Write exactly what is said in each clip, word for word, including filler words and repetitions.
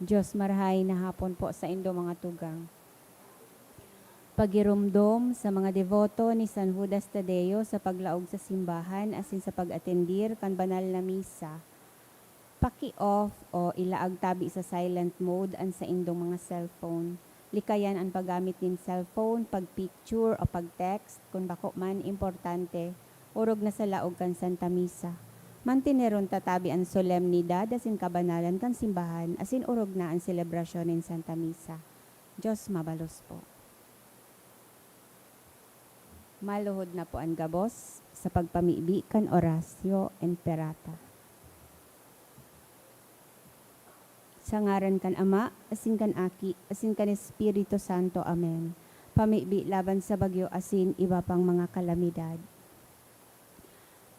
Diyos, marahay na hapon po saindo mga tugang. Pagiromdom sa mga deboto ni San Judas Tadeo sa paglaog sa simbahan asin sa pag-atendir kan banal na misa. Paki-off o ilaag tabi sa silent mode an saindong mga cellphone. Likayan an paggamit nin cellphone, pag-picture o pag-text, kun bako man importante, orog na sa laog kan Santa Misa. Manteneron ta tabi an solemnidad asin kabanalan kan simbahan asin orog na an selebrasyon nin Santa Misa. Diyos mabalos po. Maluhod na po an gabos sa pagpamibi kan Oratio Imperata. Sa ngaran kan Ama, asin kan Aki, asin kan Espiritu Santo. Amen. Pamibi laban sa bagyo asin iba pang mga kalamidad.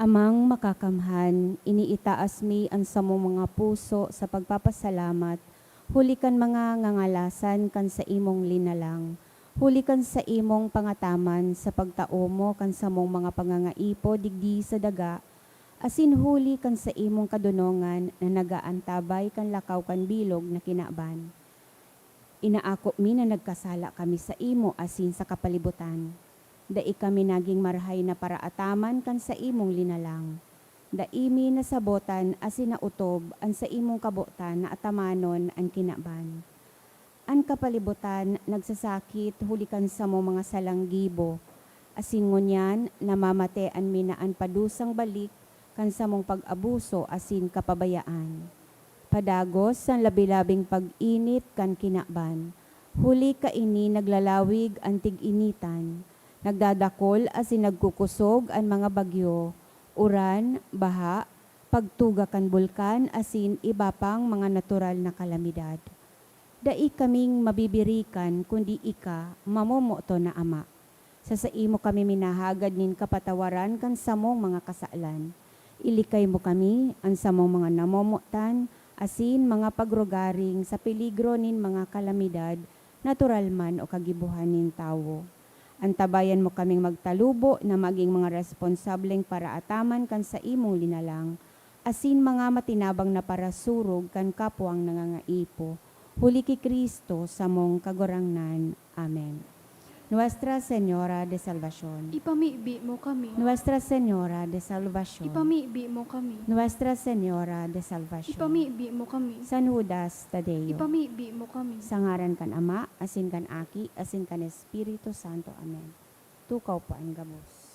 Amang Makakamhan, iniitaas mi an samong mga puso sa pagpapasalamat huli kan mga ngangalasan kan saimong linalang, huli kan saimong pangataman sa pagtao mo kan samong mga pangangaipo digdi sa daga, asin huli kan saimong kadonongan na nagaantabay kan lakaw kan bilog na kinaban. Inaako mi na nagkasala kami saimo asin sa kapalibutan. Dai kami nagin marahay na paraataman kan saimong linalang. Dai mi nasabotan asin naotob an saimong kabotan na atamanon an kinaban. An kapalibutan nagsasakit huli kan samong mga salang gibo, asin ngunyan namamatean mi na an padusang balik kan samong pag-abuso asin kapabayaan. Padagos san labi-labing pag-init kan kinaban, huli kaini naglalawig an tig-initan, nagdadakol asin nagkukosog an mga bagyo, uran, baha, pagtuga kan bulkan asin iba pang mga natural na kalamidad. Dai kaming mabibirikan kundi ika, mamomoton na Ama. Sa saimo kami minahagad nin kapatawaran kan samong mga kasalan. Ilikay mo kami, an samong mga namomotan, asin mga pagrugaring sa peligro nin mga kalamidad, natural man o kagibohan nin tawo. Antabayan mo kaming magtalubo na magin mga responsableng paraataman kan saimong linalang, asin mga matinabang na parasurog kan kapwang nangangaipo, huli ki Cristo, samong Kagurangnan. Amen. Nuestra Señora de Salvacion. Ipamibi mo kami. Nuestra Señora de Salvacion. Ipamibi mo kami. Nuestra Señora de Salvacion. Ipamibi mo kami. San Judas Tadeo. Ipamibi mo kami. Sa ngaran kan Ama, asin kan Aki, asin kan Espiritu Santo. Amen. Tukaw po an gabos.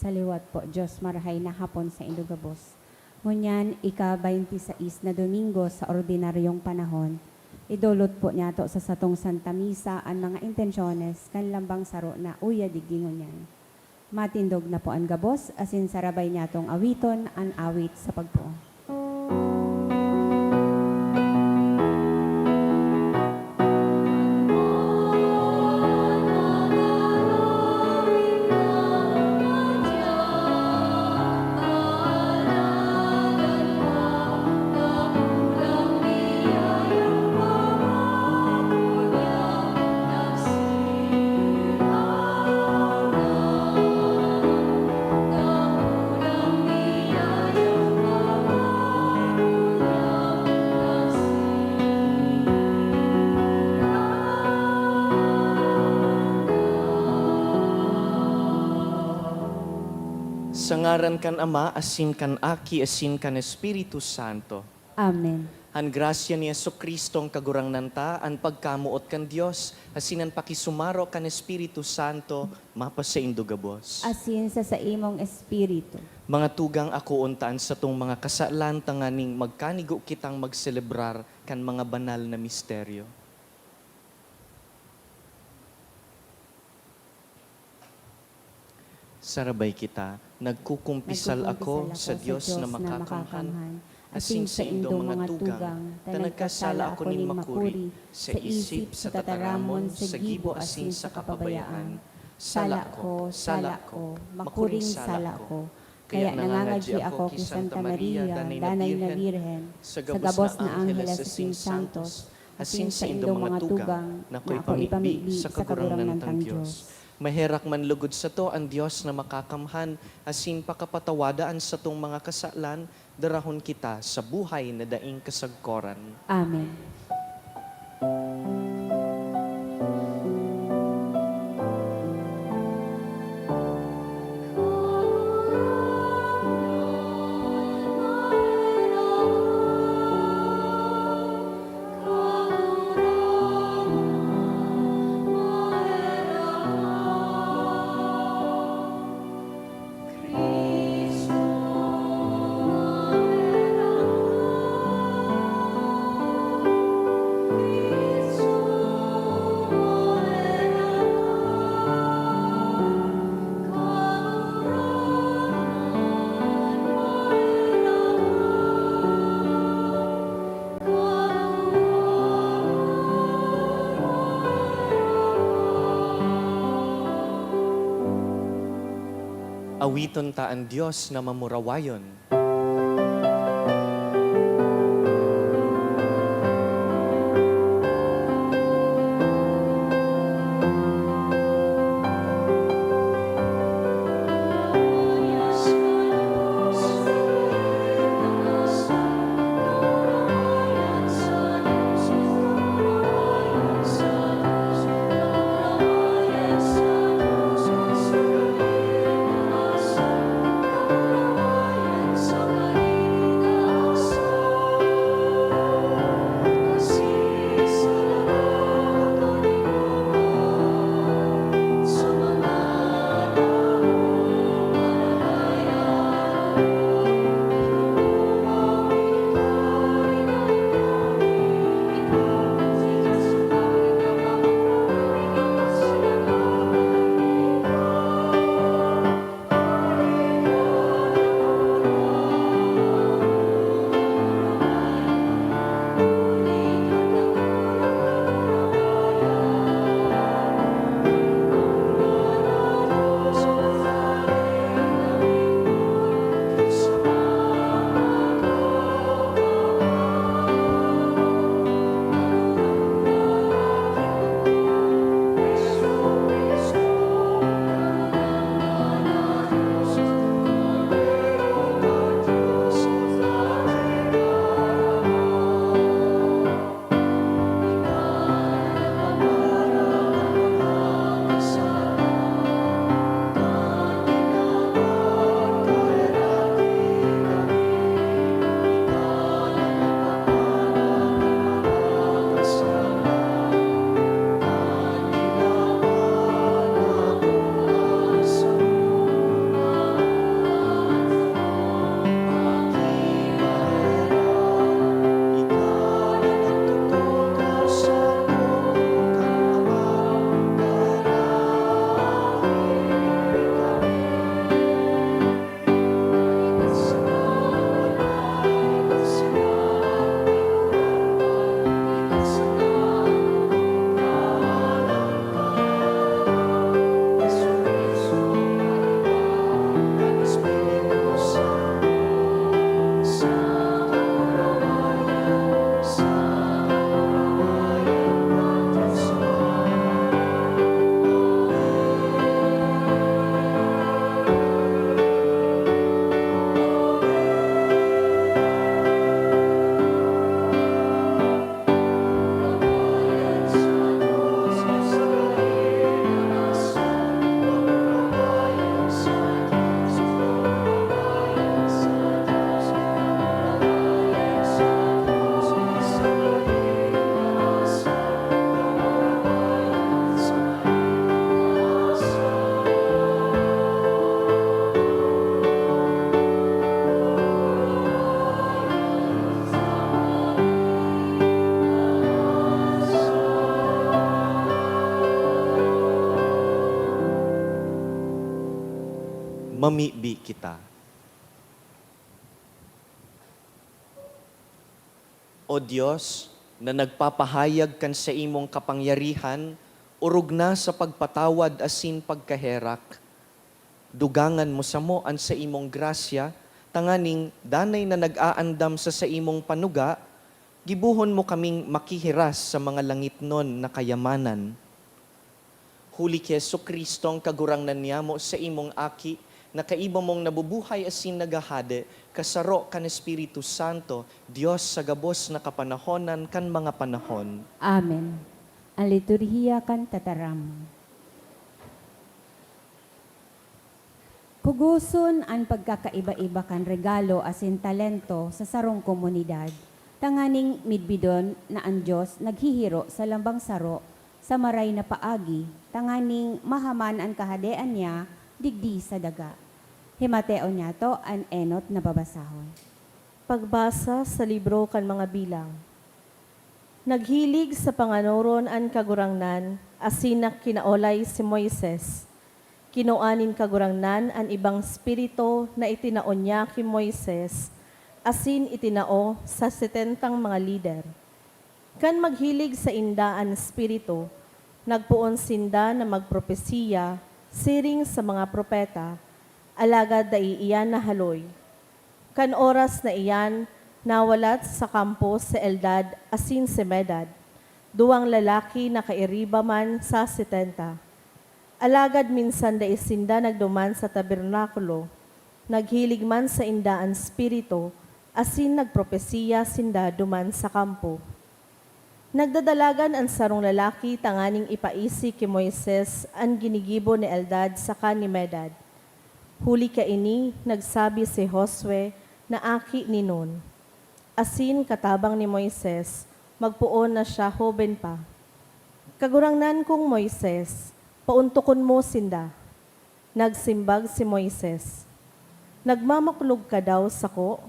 Sa liwat po, Dios, marahay na hapon saindo gabos. Ngunyan, ika-baynti sais na Domingo sa ordinaryong panahon, idolot po niyato sa satong Santa Misa an mga intensyones kan lambang saro na uya digdi ngunyan. Matindog na po an gabos, asin sarabay niyatong awiton an awit sa pagpoon. Sa ngaran kan Ama, asin kan Aki, asin kan Espiritu Santo. Amen. An grasya ni Jesu-Cristong Kagurangnan ta, an pagkamoot kan Dios, asin an pakisumaro kan Espiritu Santo, mapasaindo gabos. Asin sa saimong espiritu. Mga tugang, akoon ta an satong mga kasalan tanganing magkanigo kitang magselebrar kan mga banal na misteryo. Sarabay kita, nagkukumpisal ako sa Dios na makakamhan, asin saindong mga tugang, ta nagkasala ako nin makuri, sa isip, sa tataramon, sa gibo, asin sa kapabayaan. Sala ko, sala ko, makuring sala ko. Kaya nangangadyi ako ki Santa Maria, Danay na Birhen, sa gabos na anghel asin santos, asin saindong mga tugang, na ako ipamibi sa Kagurangnan tang Dios. Maherak man lugod sato an Dios na makakamhan, asin pakapatawada an satong mga kasalan, darahon kita sa buhay na daing kasagkoran. Amen. Awiton ta an Dios na mamurawayon. Mamibi kita. O Dios, na nagpapahayag kan saimong kapangyarihan, orog na sa pagpatawad asin pagkaherak. Dugangan mo samo an saimong grasya, tanganing danay na nag-aandam sa saimong panuga, gibohon mo kaming makihiras sa mga langitnon na kayamanan. Huli ki Jesu-Cristo, ang Kagurangnan niyamo, saimong Aki, na kaiba mong nabubuhay asin naghahade, kasaro kan Espiritu Santo, Dios sa gabos na kapanahonan kan mga panahon. Amen. An liturhiya kan tataram. Kugoson an pagkakaiba-iba kan regalo asin talento sa sarong komunidad, tanganing midbidon na an Dios naghihiro sa lambang saro sa maray na paagi, tanganing mahaman an kahadean niya digdi sa daga. Himateon niyato an enot na babasahon. Pagbasa sa libro kan mga Bilang. Naghilig sa panganoron an Kagurangnan asin nagkinaolay si Moises. Kinua nin Kagurangnan an ibang espiritu na itinao niya ki Moises asin itinao sa setentang mga lider. Kan maghilig sainda an Espiritu, nagpoon sinda na magpropesiya siring sa mga propeta, alagad dai iyan nahaloy. Kan oras na iyan, nawalat sa kampo si Eldad asin si Medad, duwang lalaki na kairiba man sa setenta. Alagad minsan dai sinda nagduman sa tabernakulo, naghilig man sainda an Espiritu, asin nagpropesiya sinda duman sa kampo. Nagdadalagan an sarong lalaki tanganing ipaisi ki Moises an ginigibo ni Eldad saka ni Medad. Huli kaini, nagsabi si Josue na aki ni Nun, asin katabang ni Moises, magpoon na siya hoben pa, "Kagurangnan kong Moises, paontokon mo sinda." Nagsimbag si Moises, "Nagmamakulog ka daw sako?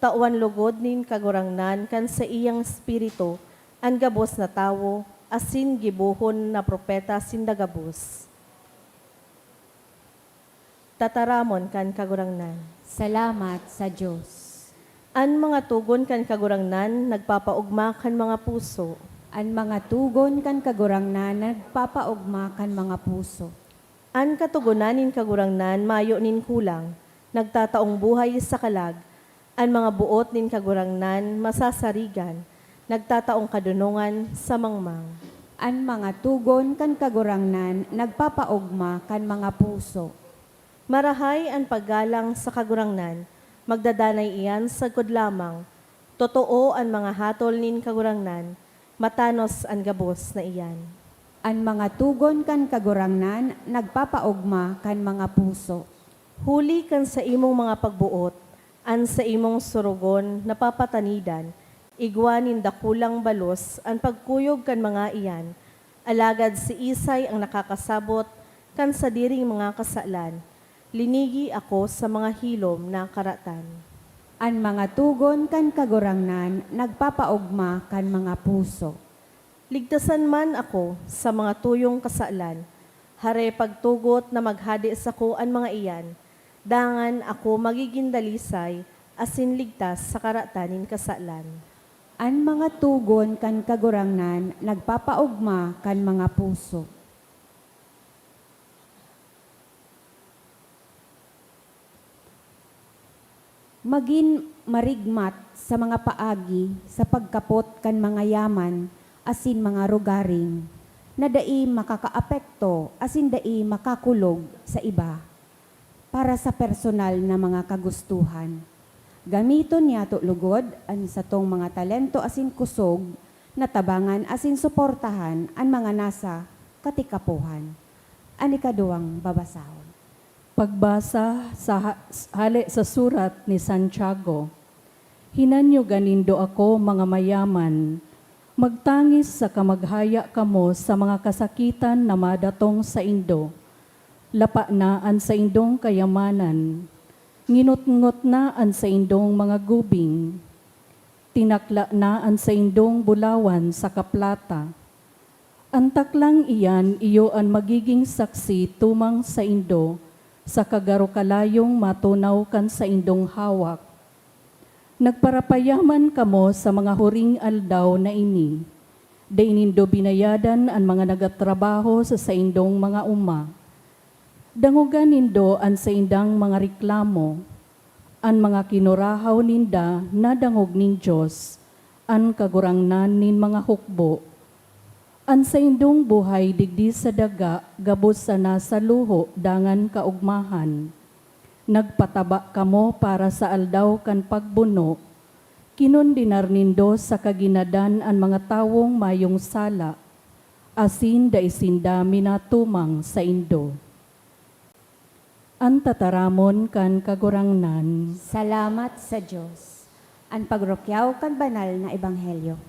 Tawan logod nin Kagurangnan kan saiyang Espiritu an gabos na tawo asin gibohon na propeta sinda gabos." Tataramon kan Kagurangnan. Salamat sa Dios. An mga togon kan Kagurangnan nagpapaogma kan mga puso. An mga togon kan Kagurangnan nagpapaogma kan mga puso. An Katogonan nin Kagurangnan mayo nin kulang, nagtataong buhay sa kalag. An mga boot nin Kagurangnan masasarigan, nagtataong kadonongan sa mangmang. An mga togon kan Kagurangnan nagpapaogma kan mga puso. Marahay an paggalang sa Kagurangnan, magdadanay iyan sagkod lamang. Totoo an mga hatol nin Kagurangnan, matanos an gabos na iyan. An mga togon kan Kagurangnan nagpapaogma kan mga puso. Huli kan saimong mga pagboot, an saimong sorogon napapatanidan, igwa nin dakulang balos an pagkuyog kan mga iyan, alagad siisay ang nakakasabot kan sadiring mga kasalan, linigi ako sa mga hilom na karatan. An mga togon kan Kagurangnan nagpapaogma kan mga puso. Ligtasan man ako sa mga tuyong kasalan, hare pagtugot na maghade sako an mga iyan, dangan ako magigin dalisay asin ligtas sa karatan nin kasalan. An mga togon kan Kagurangnan nagpapaogma kan mga puso. Magin marigmat sa mga paagi sa pagkapot kan mga yaman asin mga rogaring, na dai makakaapekto asin dai makakulog sa iba, para sa personal na mga kagustuhan. Gamiton niyato lugod an satong mga talento asin kusog na tabangan asin suportahan an mga nasa katikapohan. An ikaduwang babasahon. Pagbasa sa ha-, hale sa surat ni Santiago. Hinanyoga nindo ako, mga mayaman. Magtangis saka maghaya kamo sa mga kasakitan na madatong saindo. Lapa na an saindong kayamanan. Nginotngot na an saindong mga gubing. Tinakla na an saindong bulawan saka plata. An taklang iyan iyo an magiging saksi tumang saindo, saka garo kalayong matunaw kan saindong hawak. Nagparapayaman kamo sa mga huring aldaw na ini. Dai nindo binayadan an mga nagtatrabaho sa saindong mga oma. Dangoga nindo an saindang mga reklamo. An mga kinurahaw ninda nadangog nin Dios, an Kagurangnan nin mga hukbo. An saindong buhay digdi sa daga gabos sana sa luho dangan kaogmahan. Nagpataba kamo para sa aldaw kan pagbuno. Kinondenar nindo sa kaginadan an mga tawong mayong sala, asin dai sinda minatumang saindo. An tataramon kan Kagurangnan. Salamat sa Dios. An pagrukyaw kan banal na ebanghelyo.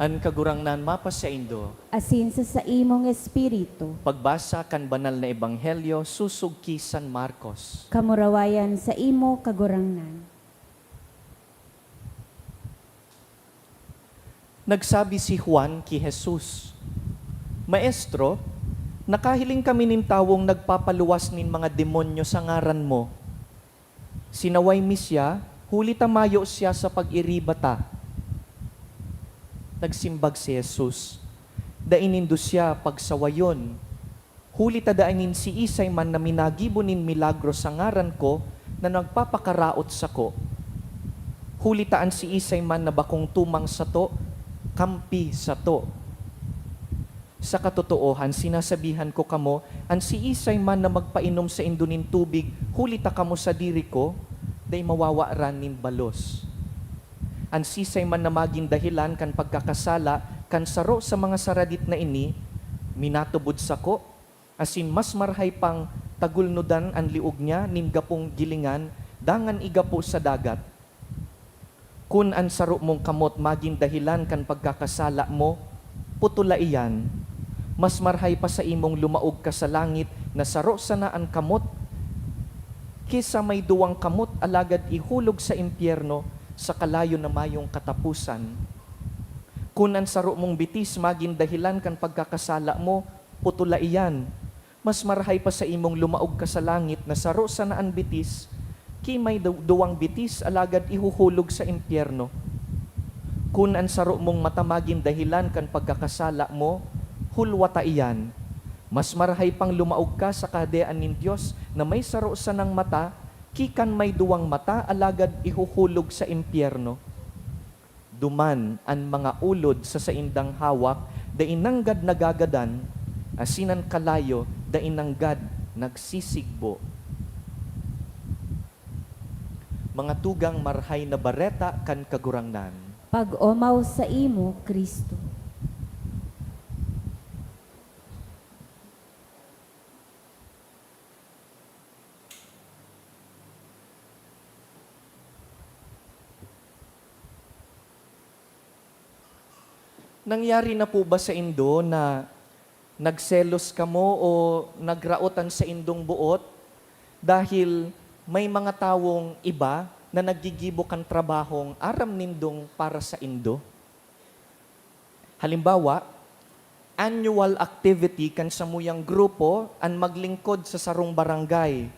An Kagurangnan mapasaindo. Asin sa saimong espiritu. Pagbasa kan Banal na Ebanghelyo sosog ki San Marcos. Kamurawayan saimo, Kagurangnan. Nagsabi si Juan ki Jesus, "Maestro, nakahiling kami nin tawong nagpapaluwas nin mga demonyo sa ngaran mo. Sinaway mi siya, huli ta mayo siya sa pag-iriba ta." Nagsimbag si Jesus, "Dai nindo siya pagsawayon, huli ta dai nin siisay man na minagibo nin milagro sa ngaran ko na nagpapakaraot sako. Huli ta an siisay man na bakong tumang sato, kampi sato. Sa katotoohan, sinasabihan ko kamo, an siisay man na magpainom saindo nin tubig huli ta kamo sadiri ko, dai mawawaran nin balos. An siisay man na magin dahelan kan pagkakasala kan saro sa mga saradit na ini, minatubod sako, asin mas marahay pang tagulnodan an liog niya nin gapong gilingan dangan igapo sa dagat. Kun an saro mong kamot magin dahelan kan pagkakasala mo, putola iyan. Mas marahay pa saimong lumaog ka sa langit na saro sana an kamot, ki sa may duwang kamot alagad ihulog sa impyerno sa kalayo na mayong kataposan. Kun an saro mong bitis magin dahelan kan pagkakasala mo, putola iyan. Mas marahay pa saimong lumaog ka sa langit na saro sana an bitis, ki may du-, duwang bitis alagad ihuhulog sa impyerno. Kun an saro mong mata magin dahelan kan pagkakasala mo, hulwata iyan. Mas marahay pang lumaog ka sa Kahadean nin Dios na may saro sanang mata, ki kan may duwang mata alagad ihuhulog sa impyerno. Duman an mga ulod sa saindang hawak dai nanggad nagagadan, asin an kalayo dai nanggad nagsisigbo." Mga tugang Marahay na Bareta kan Kagurangnan. Pag-omaw saimo, Cristo. Nangyari na po ba saindo na nagselos kamo o nagraot an saindong boot dahil may mga tawong iba na naggigibo kan trabahong aram nindong para saindo? Halimbawa, annual activity kan samuyang grupo an maglingkod sa sarong barangay.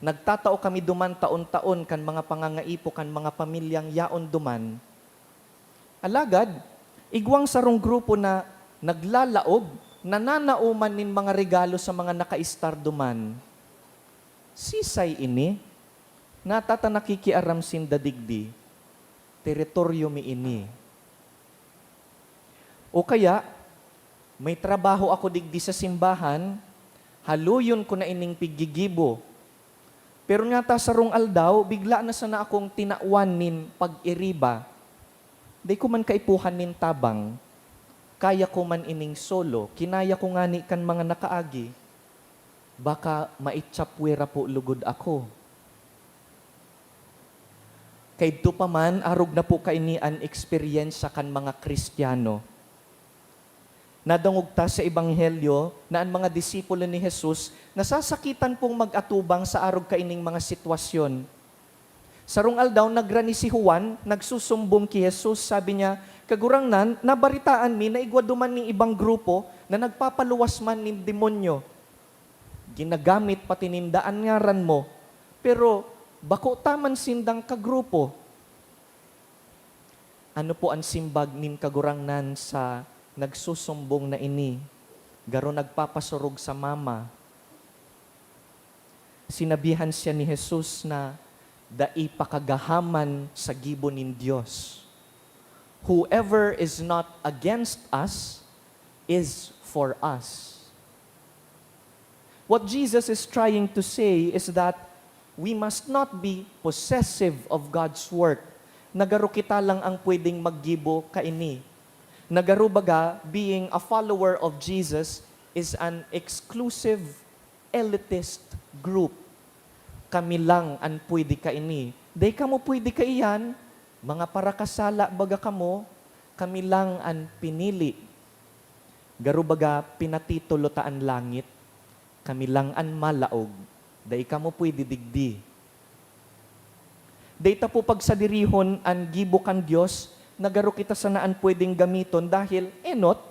Nagtatao kami duman taon-taon kan mga pangangaipo kan mga pamilyang yaon duman. Alagad, igwang sarong grupo na naglalaog nananao man nin mga regalo sa mga nakaistardo man. Sisay ini? Nata ta nakikiaram sinda digdi. Teritoryo mi ini. O kaya, may trabaho ako digdi sa simbahan, haluyon ko na ining piggigibo. Pero ngata sarong aldaw, bigla na sana akong tinawan nin pag-iriba. Dai ko man kaipuhan nin tabang. Kaya ko man ining solo, kinaya ko ngani kan mga nakaagi. Baka maitsapwera po lugod ako. Kaidto pa man, arog na po kaini an eksperyensya kan mga Kristiyano. Nadangog ta sa Ebanghelyo na an mga disipulo ni Jesus nasasakitan pong mag-atubang sa arog kaining mga sitwasyon. Sarong aldaw, nagrani si Juan, nagsusumbong ki Jesus. Sabi niya, "Kagurangnan, nabaritaan mi na igwa duman ning ibang grupo na nagpapaluwas man nin demonyo. Ginagamit pati ninda an ngaran mo, pero bako ta man sindang kagrupo." Ano po an simbag nin Kagurangnan sa nagsusumbong na ini, garo nagpapasurog sa mama? Sinabihan siya ni Jesus na dai pakagahaman sa gibo nin Dios. "Whoever is not against us is for us." What Jesus is trying to say is that we must not be possessive of God's work, na garo kita lang ang pwedeng maggibo kaini. Na garo baga, being a follower of Jesus is an exclusive, elitist group. "Kami lang an pwede kaini. Dai kamo pwede kaiyan. Mga parakasala baga kamo. Kami lang an pinili." Garo baga, pinatitulo ta an langit. "Kami lang an malaog. Dai kamo pwede digdi." Dai ta po pagsadirihon an gibo kan Dios na garo kita sana an pwedeng gamiton dahil enot,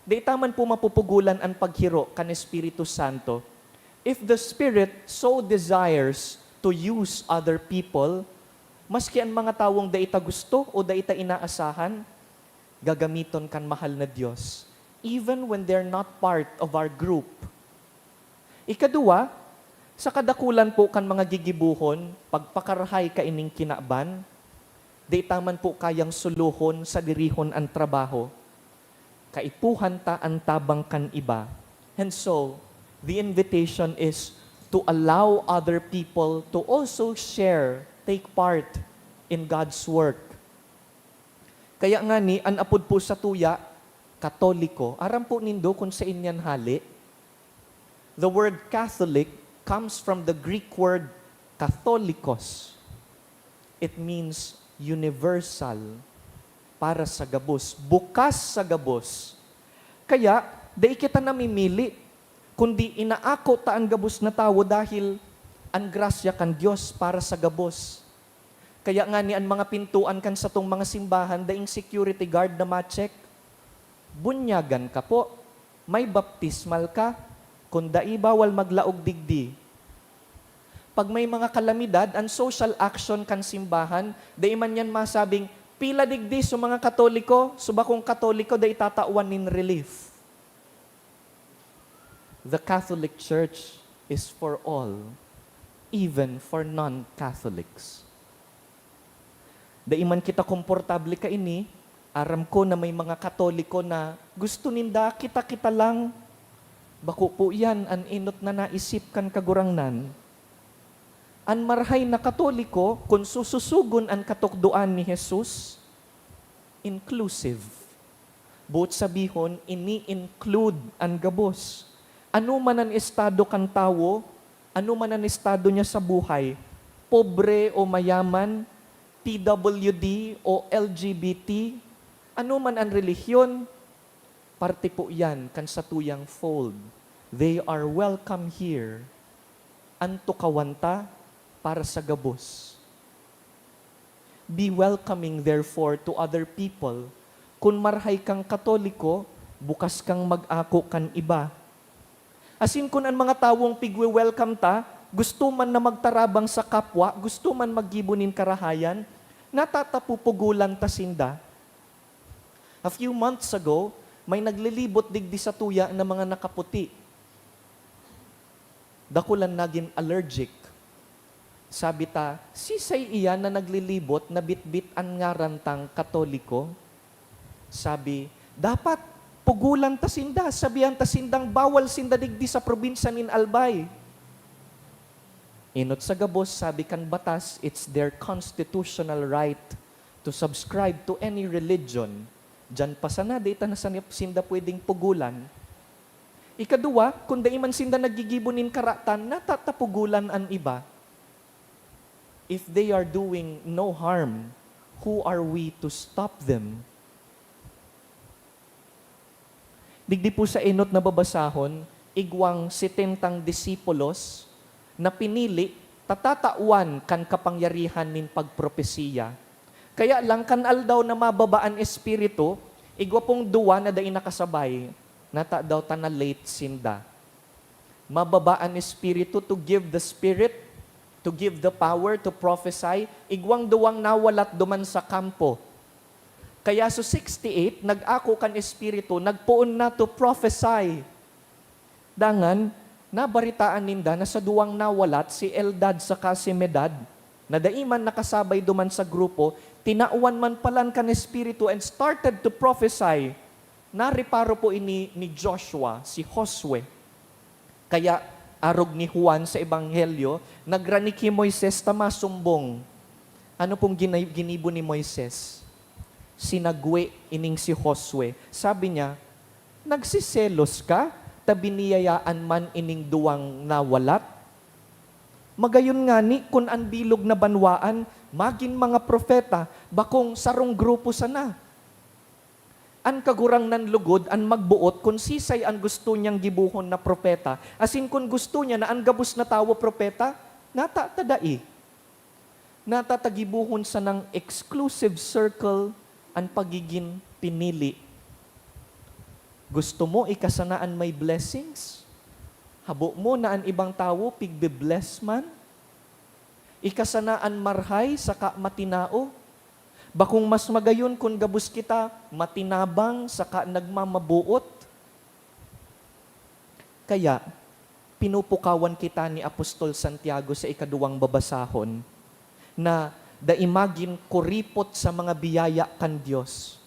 dai ta man po mapupugolan an paghiro kan Espiritu Santo. If the Spirit so desires to use other people, maski an mga tawong dai ta gusto o dai ta inaasahan, gagamiton kan mahal na Dios, even when they're not part of our group. Ikaduwa, sa kadakulan po kan mga gigibohon, pagpakarahay kaining kinaban, di ta man po kayang solohon, sadirihon an trabaho. Kaipuhan ta an tabang kan iba. And so, the invitation is to allow other people to also share, take part in God's work. Kaya ngani, an apod po satuya, Katoliko. Aram po nindo kun saen yan hale? The word Catholic comes from the Greek word katholikos. It means universal, para sa gabos, bukas sa gabos. Kaya, dai kita namimili, kundi inaako ta an gabos na tawo dahil an grasya kan Dios para sa gabos. Kaya ngani an mga pintoan kan satong mga simbahan daing security guard na ma-check. Bunyagan ka po. May baptismal ka. Kun dai, bawal maglaog digdi. Pag may mga kalamidad, an social action kan simbahan, dai man yan masabing, "Pila digdi so mga Katoliko, so bakong Katoliko, dai tatawan nin relief." The Catholic Church is for all, even for non-Catholics. Dai man kita komportable kaini, aram ko na may mga Katoliko na gusto ninda kita-kita lang. Bako po iyan an enot na naisip kan Kagurangnan. An marahay na Katoliko, kun sususugon an katukdoan ni Jesus, inclusive. Boot sabihon, ini-include an gabos. Ano man an estado kan tawo, ano man an estado niya sa buhay, pobre o mayaman, P W D o L G B T, ano man an relihiyon, parte po iyan kan satuyang fold. They are welcome here. An tukawan ta para sa gabos. Be welcoming, therefore, to other people. Kun marahay kang Katoliko, bukas kang mag-ako kan iba. Asin kun an mga tawong pigwe-welcome ta, gusto man na magtarabang sa kapwa, gusto man maggibo nin karahayan, natatapupugolan ta sinda. A few months ago, May naglilibot digdi sa tuya na mga nakaputi. Dakulan nagin allergic. Sabi ta, "Sisay iyan na naglilibot na bitbit an ngaran tang Katoliko?" Sabi, "Dapat pugulan ta sinda, sabihan ta sindang bawal sinda digdi sa probinsya nin Albay." Inot sa gabos, sabi kan batas, it's their constitutional right to subscribe to any religion. Diyan pa sana, di ta na sana sinda pwedeng pugulan. Ikaduwa, kung dai man sinda naggigibo nin karatan, nata ta pugulan an iba? If they are doing no harm, who are we to stop them? Digdi po sa enot na babasahon, igwang setentang disipulos na pinili ta tatawan kan kapangyarihan nin pagpropesiya. Kaya lang, kan aldaw na mababa an Espiritu, igwa pong duwa na dai nakasabay, nata daw ta na-late sinda. Mababa an Espiritu to give the Spirit, to give the power to prophesy, igwang duwang nawalat duman sa kampo. Kaya so sixty-eight, nag-ako kan Espiritu, nagpoon na to prophesy. Dangan, nabaritaan ninda na sa duwang nawalat, si Eldad saka si Medad, na dai man nakasabay duman sa grupo, tinawan man palan kan Espiritu and started to prophesy. Nareparo po ini ni Joshua, si Josue. Kaya, arog ni Juan sa Ebanghelyo, nagrani ki Moises ta masumbong. Ano pong gina-, ginibo ni Moises? Sinagwe ining si Josue. Sabi niya, "Nagseselos ka ta biniyayaan man ining duwang nawalat? Magayon ngani kun an bilog na banwaan magin mga propeta, bakong sarong grupo sana." An Kagurangnan lugod an magboot kun sisay an gusto niyang gibohon na propeta, asin kun gusto niya na an gabos na tawo propeta, nata ta dai. Nata ta gibohon sanang exclusive circle an pagigin pinili. Gusto mo ika sana an may blessings? Habo mo na an ibang tawo pigbe-bless man? Ika sana an marhay saka matinao? Bakong mas magayon kun gabos kita matinabang saka nagmamaboot? Kaya, pinupukawan kita ni Apostol Santiago sa ikaduwang babasahon na dai magin kuripot sa mga biyaya kan Dios.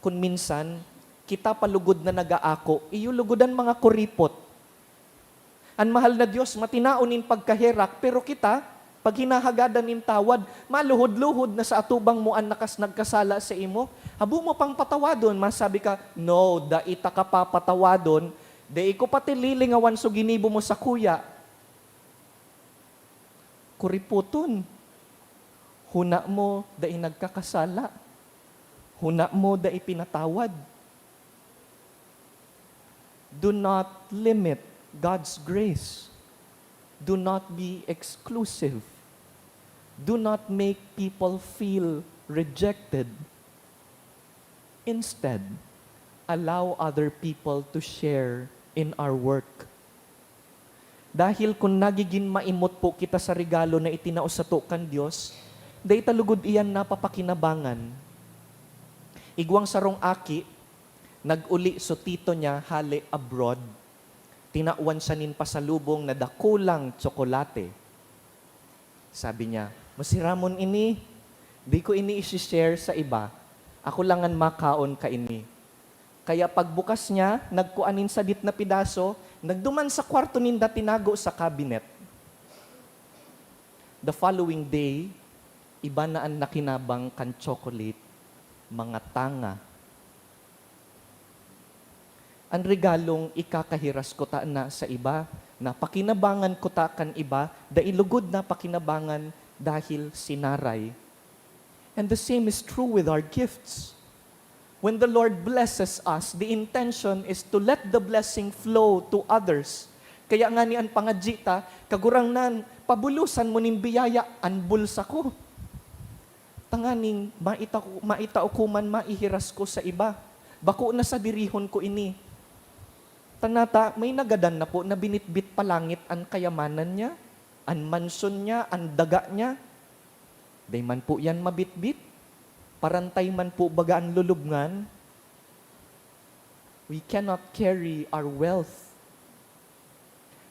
Kun minsan, kita pa lugod na nag-aako, iyo lugod an mga kuripot. An mahal na Dios, matinao nin pagkaherak, pero kita, pag hinahagadan nin tawad, maluhod-luhod na sa atubang mo an nakas-, nagkasala saimo. Habo mo pang patawadon, masabi ka, "No, dai ta ka papatawadon, dai ko pati lilingawan so ginibo mo sakuya." Kuripoton. Huna mo, dai nagkakasala. Huna mo, dai pinatawad. Do not limit God's grace. Do not be exclusive. Do not make people feel rejected. Instead, allow other people to share in our work. Dahil kun nagigin maimot po kita sa regalo na itinao sato kan Dios, dai ta lugod iyan napapakinabangan. Igwang sarong aki, nag-uli so tito niya hale abroad. Tinawan siya nin pasalubong na dakulang tsokolate. Sabi niya, "Masiramon ini. Di ko ini isi-share sa iba. Ako lang an makaon kaini." Kaya pagbukas niya, nagkua nin sadit na pidaso, nagduman sa kwarto ninda, tinago sa cabinet. The following day, iba na an nakinabang kan chocolate, mga tanga. An regalong ikakahiras ko ta na sa iba, napakinabangan ko ta kan iba, dai lugod napakinabangan dahil sinaray. And the same is true with our gifts. When the Lord blesses us, the intention is to let the blessing flow to others. Kaya ngani an pangadyi ta, "Kagurangnan, pabulosan mo nin biyaya an bulsa ko." Tanganing maita ko, maitao ko man maihiras ko sa iba. Bako na sadirihon ko ini. Tanata, may nagadan na po na binitbit pa langit an kayamanan niya, an mansyon niya, an daga niya. Dai man po yan mabitbit. Parantay man po baga an lulubngan. We cannot carry our wealth.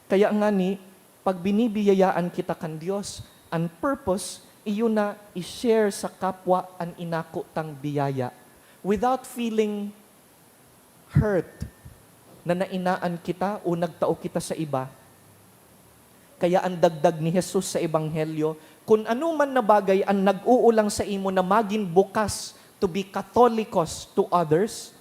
Kaya ngani, pag binibiyayaan kita kan Dios, an purpose, iyo na i-share sa kapwa an inako tang biyaya without feeling hurt na nainaan kita o nagtao kita sa iba. Kaya an dagdag ni Jesus sa Ebanghelyo, kun anoman na bagay an nag-uulang sa imo na magin bukas to be Catholicos to others,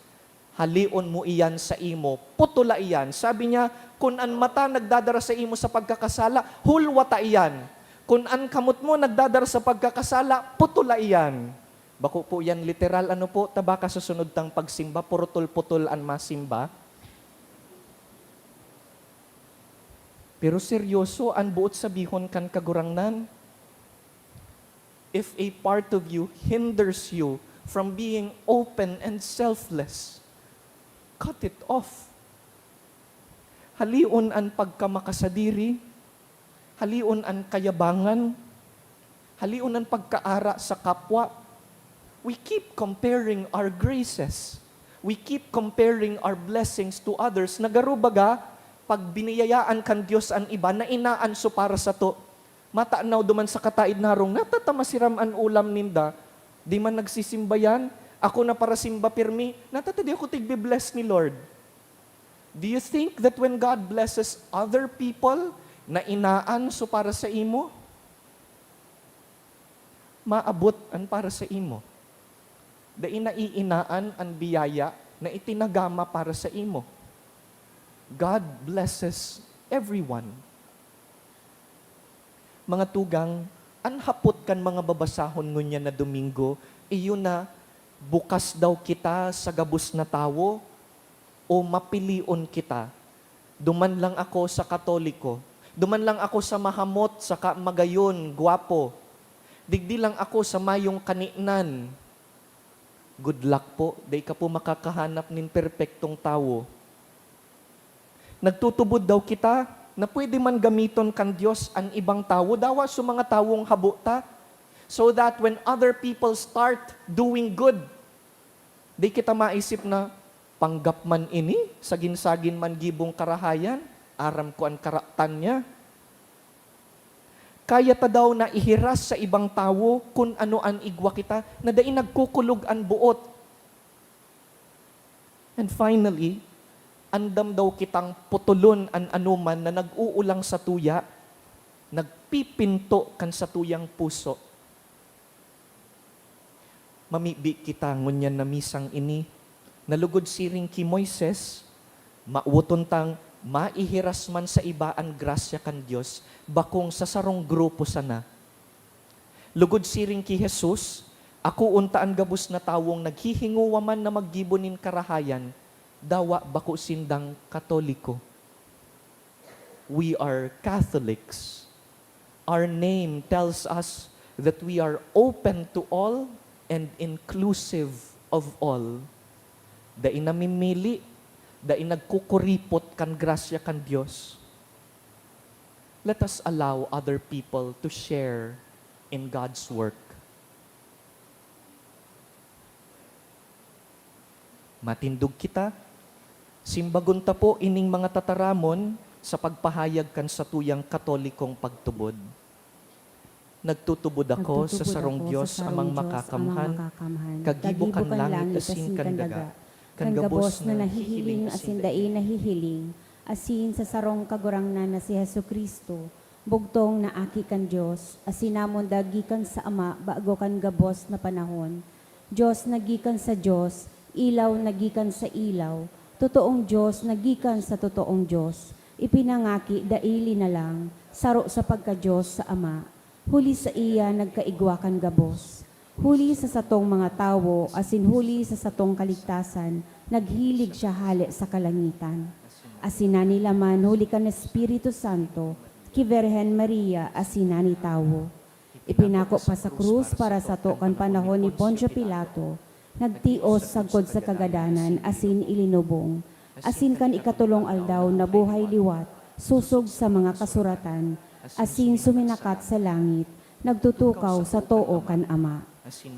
halion mo iyan sa imo, putula iyan. Sabi niya, kun an mata nagdadara sa imo sa pagkakasala, hulwata iyan. Kun an kamot mo nagdadara sa pagkakasala, putula iyan. Bako po yan literal, ano po, ta baka sa sunod tang pagsimba, purutol-putol an masimba. Pero seryoso an boot sabihon kan Kagurangnan. If a part of you hinders you from being open and selfless, cut it off. Halion an pagkamakasadiri, halion an kayabangan, halion an pagkaara sa kapwa. We keep comparing our graces. We keep comparing our blessings to others. Na garo baga, pag biniyayaan kan Dios an iba, nainaan so para sato. Matanaw duman sa kataid na harong, "Natata masiram an ulam ninda, di man nagsisimba yan. Ako na parasimba pirmi, natata di ako tigbe-bless ni Lord." Do you think that when God blesses other people, nainaan so para sa imo? Maabot an para sa imo. Dai naiinaan an biyaya na itinagama para sa imo. God blesses everyone. Mga tugang, an hapot kan mga babasahon ngunyan na Domingo, iyo na, bukas daw kita sa gabos na tawo o mapilion kita? Duman lang ako sa Katoliko. Duman lang ako sa mahamot saka magayon, gwapo. Digdi lang ako sa mayong kaninan. Good luck po, dai ka po makakahanap nin perpektong tawo. Nagtutubod daw kita na pwede man gamiton kan Dios an ibang tawo, dawa sa mga tawong habo ta, so that when other people start doing good, di kita maisip na, "Panggap man ini, sagin-sagin man gibong karahayan, aram ko an karatan niya." Kaya ta daw na ihiras sa ibang tawo kun ano an igwa kita, na dai nagkukulog an boot. And finally, andam daw kitang putulon an anoman na nag-uulang satuya, nagpipinto kan satuyang puso. Mamibi kita ngunyan na misang ini, na lugod siring ki Moises, mawoton tang maihiras man sa iba an grasya kan Dios, bakong sa sarong grupo sana. Lugod siring ki Jesus, akoon ta an gabos na tawong naghihingowa man na maggibo nin karahayan, dawa bako sindang Katoliko. We are Catholics. Our name tells us that we are open to all and inclusive of all. Dai namimili, dai nagkukuripot kan grasya kan Dios. Let us allow other people to share in God's work. Matindog kita. Simbagon ta po ining mga tataramon sa pagpahayag kan satuyang Katolikong pagtubod. Nagtutubod ako sa sarong Dios, Amang Makakamhan, kagibo kan langit asin kan daga, kan gabos na nahihiling asin dai nahihiling, asin sa sarong Kagurangnan na si Jesu-Cristo, bugtong na Aki kan Dios, asin namondag gikan sa Ama bago kan gabos na panahon. Dios na gikan sa Dios, ilaw na gikan sa ilaw, totoong Dios na gikan sa totoong Dios, ipinangaki dai linalang, saro sa pagka-Dios sa Ama. Huli saiya nagkaigwa kan gabos. Huli sa satong mga tawo asin huli sa satong kaligtasan, naghilig siya hale sa kalangitan. Asin nanilaman huli kan Espiritu Santo, ki Birhen Maria asin nanitawo. Ipinako pa sa krus para sato kan panahon ni Poncio Pilato, nagtios sagkod sa kagadanan asin ilinubong, asin kan ikatolong aldaw nabuhay liwat, sosog sa mga kasuratan, asin suminakat sa langit, nagtutukaw sa too kan Ama,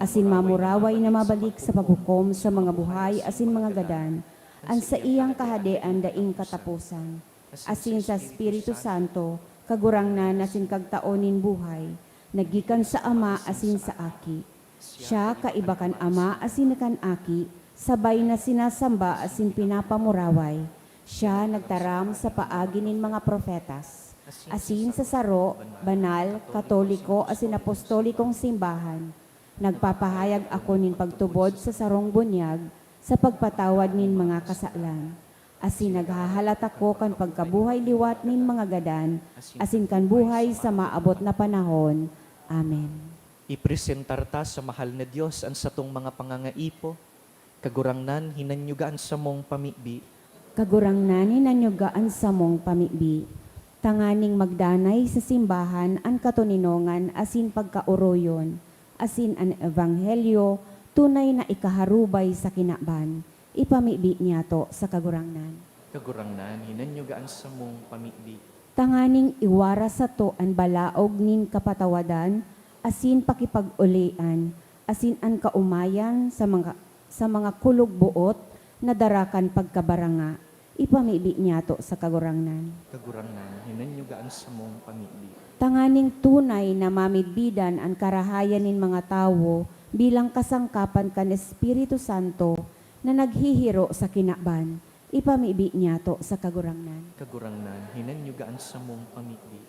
asin mamuraway na mabalik sa paghukom sa mga buhay asin mga gadan, An saiyang kahadean daing kataposan. Asin sa Espiritu Santo, Kagurangnan asin Kagtao nin buhay, na gikan sa Ama asin sa Aki. Siya kaiba kan Ama asin kan Aki, sabay na sinasamba asin pinapamuraway. Siya nagtaram sa paagi nin mga propetas, asin sa saro, banal, katoliko asin apostolikong simbahan. Nagpapahayag ako nin pagtubod sa sarong bunyag sa pagpatawad nin mga kasalan. Asin naghahalat ako kan pagkabuhay liwat nin mga gadan, asin kan buhay sa maabot na panahon. Amen. Ipresentar ta sa mahal na Dios an satong mga pangangaipo. Kagurangnan, hinanyuga an samong pamibi. Kagurangnan, hinanyuga an samong pamibi. Tanganing magdanay sa simbahan an katoninongan asin pagkaoroyon, asin an ebanghelyo tunay na ikaharubay sa kinaban. Ipamibi niyato sa Kagurangnan. Kagurangnan, hinanyuga an samong pamibi. Tanganing iwaras sato an balaog nin kapatawadan asin pakipag-olian, asin an kaomayan sa mga, sa mga kulog boot na dara kan pagkabaranga. Ipamibi niyato sa Kagurangnan. Kagurangnan, hinanyuga an samong pamibi. Tanganing tunay na mamidbidan an karahayan nin mga tawo bilang kasangkapan kan Espiritu Santo na naghihiro sa kinaban. Ipamibi niyato sa Kagurangnan. Kagurangnan, hinanyuga an samong pamibi.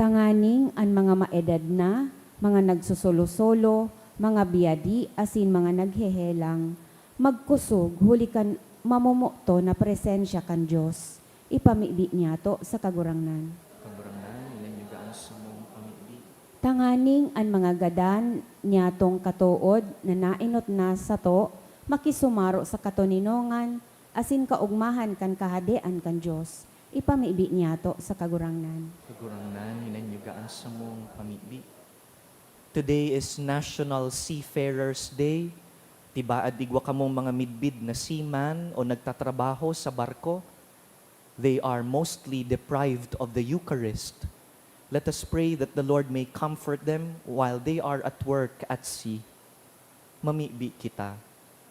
Tanganing an mga maedad na, mga nagsosolo-solo, mga biyadi asin mga naghehelang, magkusog huli kan mamomoto na presensya kan Dios. Ipamibi niyato sa Kagurangnan. Kagurangnan, hinanyuga an samong pamibi. Tanganing an mga gadan niyatong katood na naenot na sato makisumaro sa katoninongan asin kaogmahan kan Kahadean kan Dios. Ipamibi niyato sa Kagurangnan. Kagurangnan, hinanyuga an samong pamibi. Today is National Seafarers Day. Tibaad igwa kamong mga midbid na seaman o nagtatrabaho sa barko. They are mostly deprived of the Eucharist. Let us pray that the Lord may comfort them while they are at work at sea. Mamibi kita.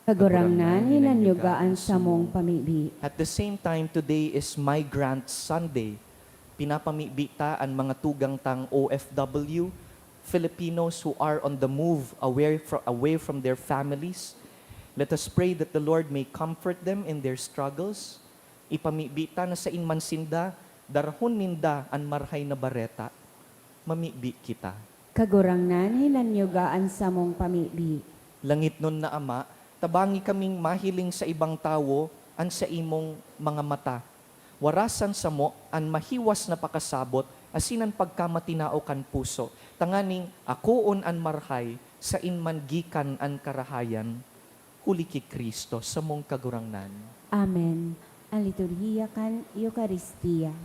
Kagurangnan, hinanyuga an samong pamibi. At the same time, today is Migrant Sunday. Pinapamibi ta an mga tugang tang O F W, Filipinos who are on the move away fro-, away from their families. Let us pray that the Lord may comfort them in their struggles. Ipamibi ta na sain man sinda, darahon ninda an Marahay na Bareta. Mamibi kita. Kagurangnan, hinanyuga an samong pamibi. Langitnon na Ama, tabangi kaming mahiling sa ibang tawo an saimong mga mata. Warasan samo an mahiwas na pakasabot asin an pagkamatinao kan puso, tanganing akoon an marahay sain man gikan an karahayan. Huli ki Cristo, samong Kagurangnan. Amen. An liturhiya kan Eukaristia.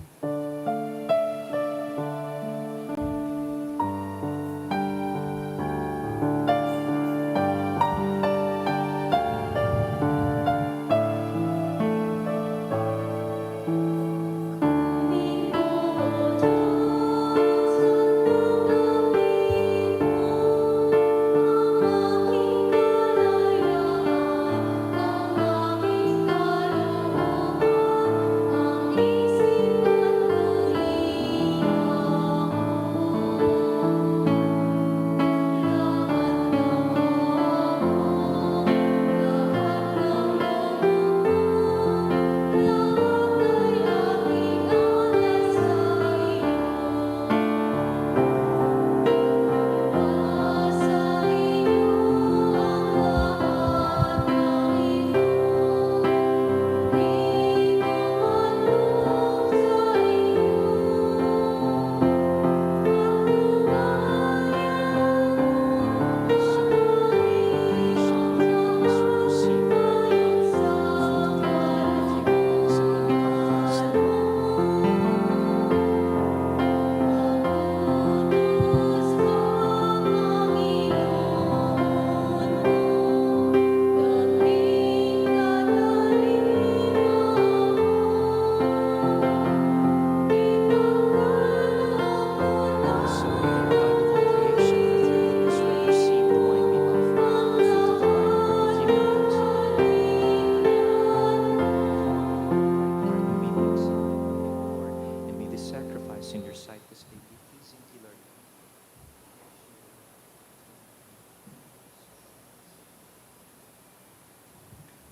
Titus kay Vicky Zinquilor.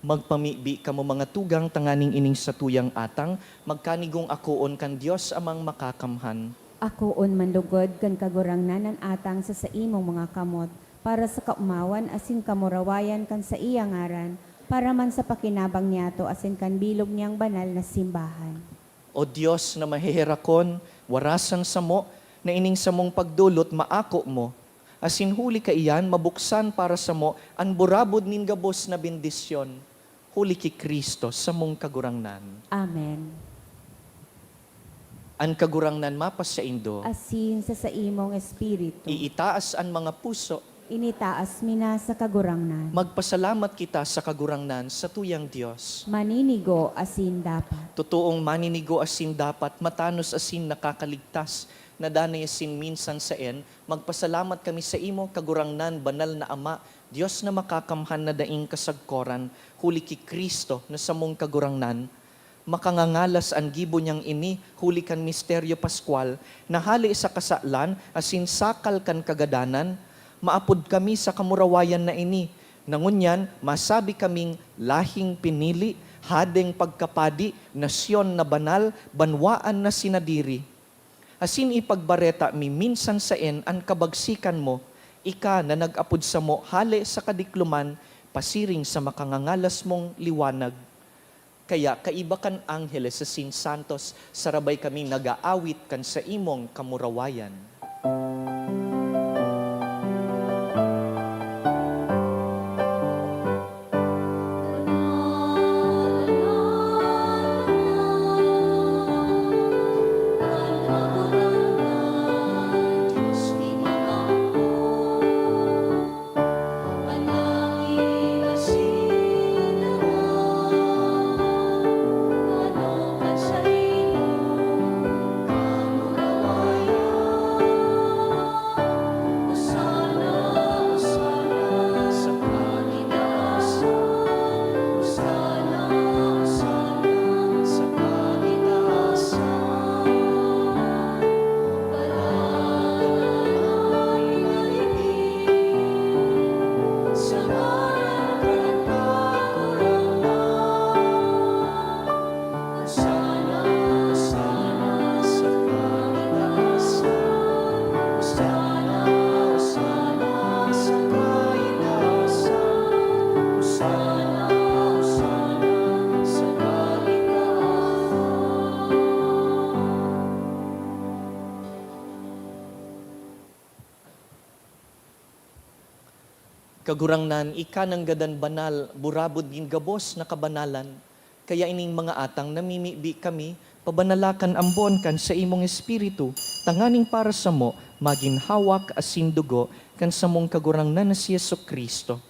Magpamibi kamo, mga tugang, tanganing ining satuyang atang magkanigong akoon kan Dios Amang Makakamhan. Akoon man lugod kan Kagurangnan an atang sa saimong mga kamot, para sa kaomawan asin kamurawayan kan saiyang ngaran, para man sa pakinabang niyato asin kan bilog niyang banal na simbahan. O Dios na maheherakon, warasan samo na ining samong pagdolot maako mo, asin huli kaiyan mabuksan para samo an burabod nin gabos na bendisyon, huli ki Cristo, samong Kagurangnan. Amen. An Kagurangnan mapasaindo. Asin sa saimong espiritu. Iitaas an mga puso. Initaas mi na sa Kagurangnan. Magpasalamat kita sa Kagurangnan, satuyang Dios. Maninigo asin dapat. Totoong maninigo asin dapat, matanos asin nakakaligtas, na danay asin minsan saen, magpasalamat kami saimo, Kagurangnan, Banal na Ama, Dios na makakamhan na daing kasagkoran, huli ki Cristo na samong Kagurangnan. Makangangalas an gibo niyang ini huli kan misteryo paskwal na hale sa kasalan asin sakal kan kagadanan, maapod kami sa kamurawayan na ini. Na ngunyan, masabi kaming lahing pinili, hadeng pagkapadi, nasyon na banal, banwaan na sinadiri. Asin ipagbareta mi minsan saen an kabagsikan mo, ika na nag-apod samo hale sa kadikloman pasiring sa makangangalas mong liwanag. Kaya kaiba kan angheles asin santos, sarabay kaming nag-aawit kan saimong kamurawayan. Kagurangnan, ika nanggadan banal, burabod nin gabos na kabanalan. Kaya ining mga atang namimibi kami, pabanala kan ambon kan saimong Espiritu, tanganing para samo magin hawak asin dugo kan samong Kagurangnan na si Jesu-Cristo.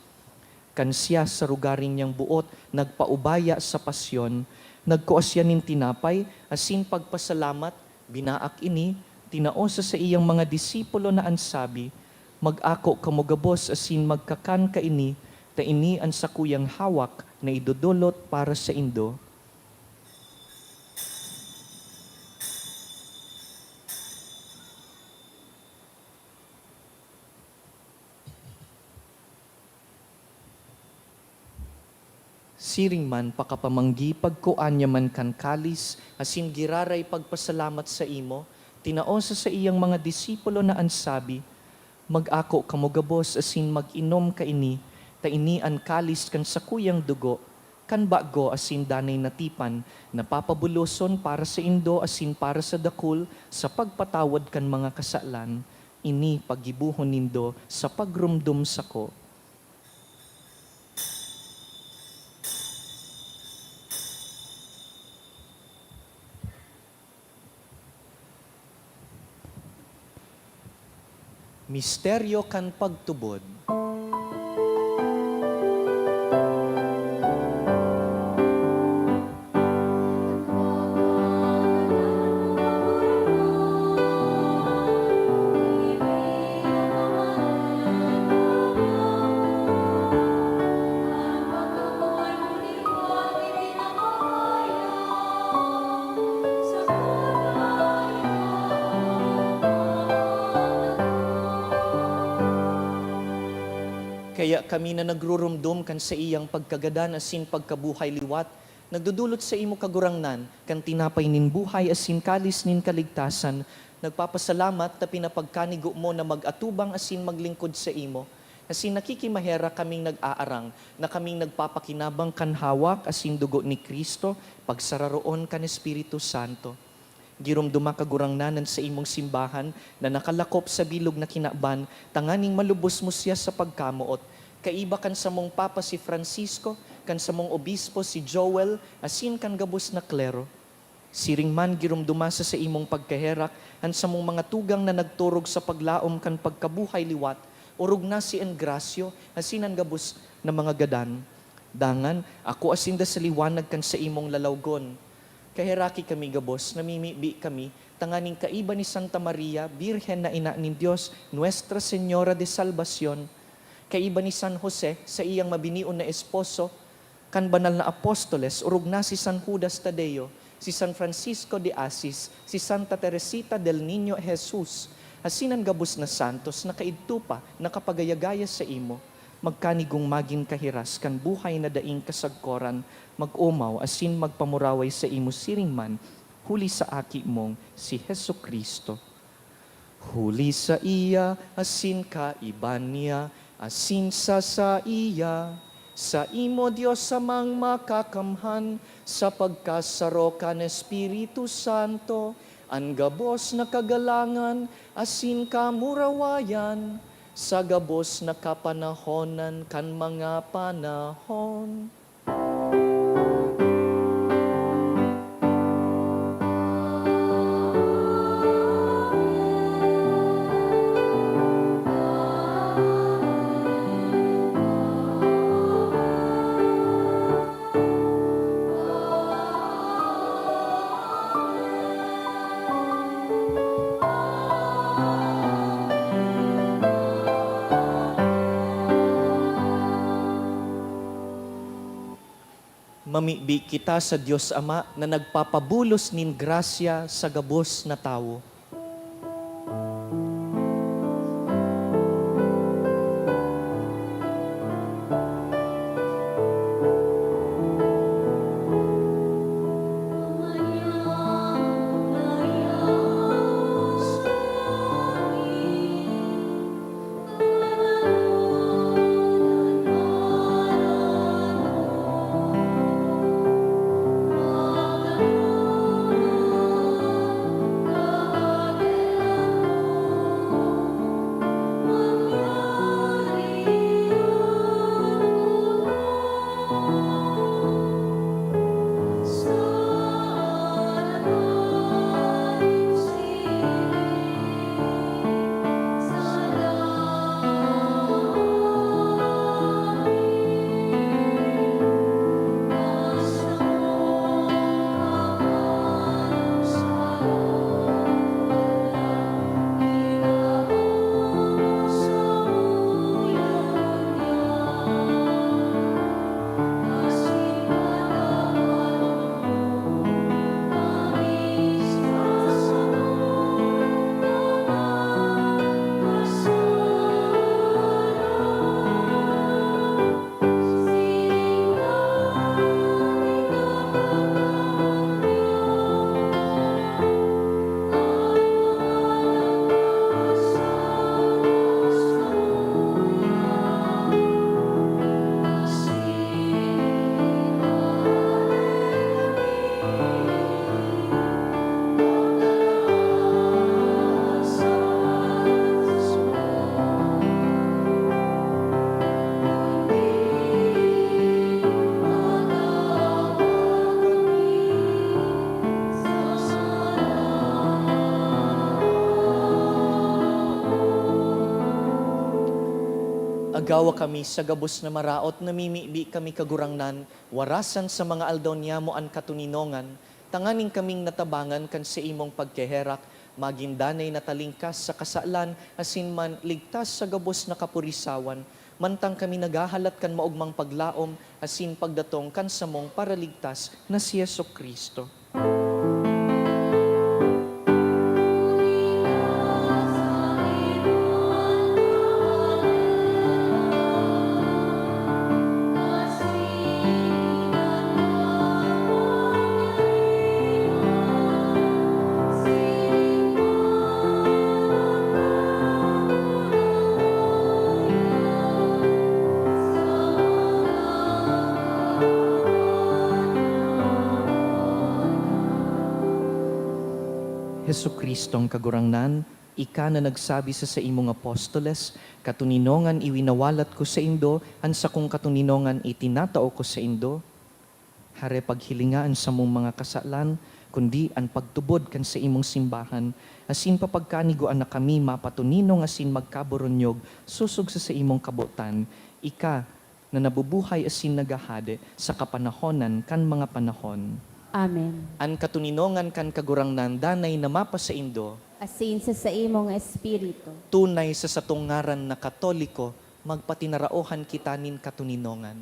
Kan siya sa rugaring niyang boot nagpaubaya sa pasyon, nagkua siya nin tinapay asin pagpasalamat, binaak ini, tinao sa saiyang mga disipulo na an sabi, "Mag-ako kamo gabos asin magkakan kaini, ta ini an sakuyang hawak na idodolot para saindo." Siring man, pakapamanggi, pagkua niya man kan kalis, asin giraray pagpasalamat saimo, tinao sa saiyang mga disipulo na an sabi, "Mag-ako kamo gabos asin mag-inom kaini, ta ini an kalis kan sakuyang dugo, kan bago asin danay na tipan, na papabuloson para saindo asin para sa dakul sa pagpatawad kan mga kasalan. Ini paggibohon nindo sa pagromdom sako." Misteryo kan pagtubod. Kaya kami na nagrurumdom kan saiyang pagkagadan asin pagkabuhay liwat, nagdodolot saimo, Kagurangnan, kan tinapay nin buhay asin kalis nin kaligtasan, nagpapasalamat ta pinapagkanigo mo na mag-atubang asin maglingkod saimo. Asin nakikimaherak kaming nag-aarang na kaming nagpapakinabang kan hawak asin dugo ni Cristo, pagsararoon kan Espiritu Santo. Giromdoma, Kagurangnan, an saimong simbahan na nakalakop sa bilog na kinaban, tanganing malubos mo siya sa pagkamoot, kaiba kan samong Papa si Francisco, kan samong Obispo si Joel, asin kan gabos na klero. Siring man, giromdoma sa saimong pagkaherak an samong mga tugang na nagturog sa paglaom kan pagkabuhay liwat, orog na si Engracio asin an gabos na mga gadan. Dangan, akoa sinda sa liwanag kan saimong lalawgon. Kaheraki kami gabos, namimibi kami, tanganing kaiba ni Santa Maria, Birhen na Ina nin Dios, Nuestra Señora de Salvacion, kaiba ni San Jose, saiyang mabinion na esposo, kan banal na apostoles, orog na si San Judas Tadeo, si San Francisco de Asis, si Santa Teresita del Niño Jesus, asin an gabos na santos na kaidto pa nakapagayagaya saimo, magkanigong magin kahiras kan buhay na daing kasagkoran, mag-omaw asin magpamuraway saimo siring man, huli sa Aki mong si Jesu-Cristo. Huli saiya, asin kaiba niya, asin sa saiya, saimo, Dios Amang Makakamhan, sa pagkasaro kan Espiritu Santo, an gabos na kagalangan asin kamurawayan, sa gabos na kapanahonan kan mga panahon. Mamibi kita sa Dios Ama na nagpapabulos nin grasya sa gabos na tawo. Agawa kami sa gabos na maraot, namimibi kami, Kagurangnan, warasan sa mga aldaw niyamo an katoninongan, tanganing kaming natabangan kan saimong pagkaherak, magin danay na talingkas sa kasalan asin man ligtas sa gabos na kapurisawan, mantang kami naghahalat kan maogmang paglaom asin pagdatong kan samong Paraligtas na si Jesu-Cristo. Jesu-Cristong Kagurangnan, ika na nagsabi sa saimong apostoles, "Katoninongan iwinawalat ko saindo, an sakong katoninongan itinatao ko saindo." Hare paghilinga an samong mga kasalan, kundi an pagtubod kan saimong simbahan, asin papagkanigoan na kami mapatoninong asin magkaboronyog sosog sa saimong kabotan, ika na nabubuhay asin naghahade sa kapanahonan kan mga panahon. Amen. An katoninongan kan Kagurangnan danay na mapasaindo. Asin sa saimong espiritu. Tunay sa satong ngaran na Katoliko, magpatinaraohan kita nin katoninongan.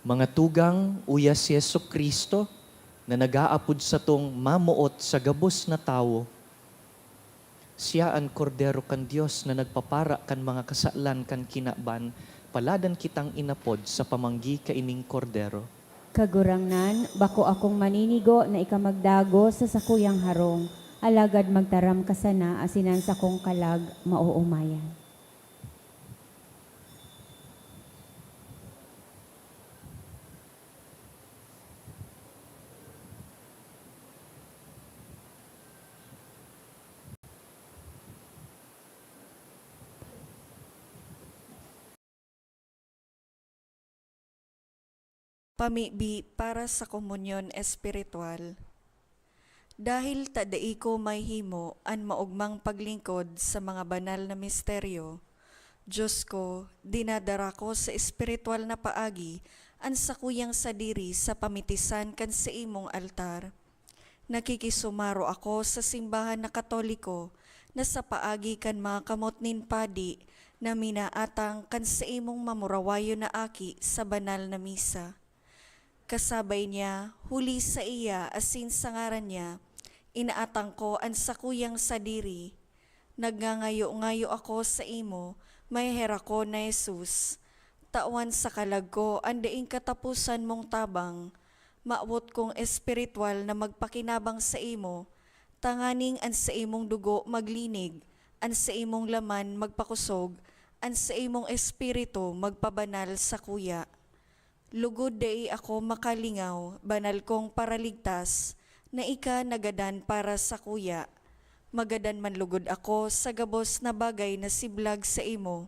Mga tugang, uya si Jesu-Cristo na nag-aapod satong mamoot sa gabos na tawo. Siya an Kordero kan Dios na nagpapara kan mga kasalan kan kinaban, paladan kitang inapod sa pamanggi kaining Kordero. Kagurangnan, bako akong maninigo na ika magdagos sa sakuyang harong, alagad magtaram ka sana asin an sakong kalag maoomayan. Pamibi para sa komunyon espiritual. Dahil ta dai ko mahihimo an maogmang paglingkod sa mga banal na misteryo, Dios ko, dinadara ko sa espiritual na paagi an sakuyang sadiri sa pamitisan kan saimong altar. Nakikisumaro ako sa simbahan na Katoliko na sa paagi kan mga kamot nin padi na minaatang kan saimong mamurawayon na aki sa banal na misa. Kasabay niya, huli saiya asin sa ngaran niya, inaatang ko an sakuyang sadiri. Nagngangayo-ngayo ako saimo, maheherakon na Jesus. Tawan sa kalag ko an daing kataposan mong tabang. Mawot kong espiritual na magpakinabang saimo, tanganing an saimong dugo maglinig, an saimong laman magpakosog, an saimong espiritu magpabanal sakuya. Lugod dai ako makalingaw, banal kong Paraligtas, na ika nagadan para sakuya. Magadan man lugod ako sa gabos na bagay na siblag saimo,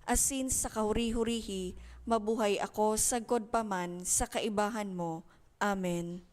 asin sa kahuri-hurihi mabuhay ako sagkod pa man sa kaibahan mo. Amen.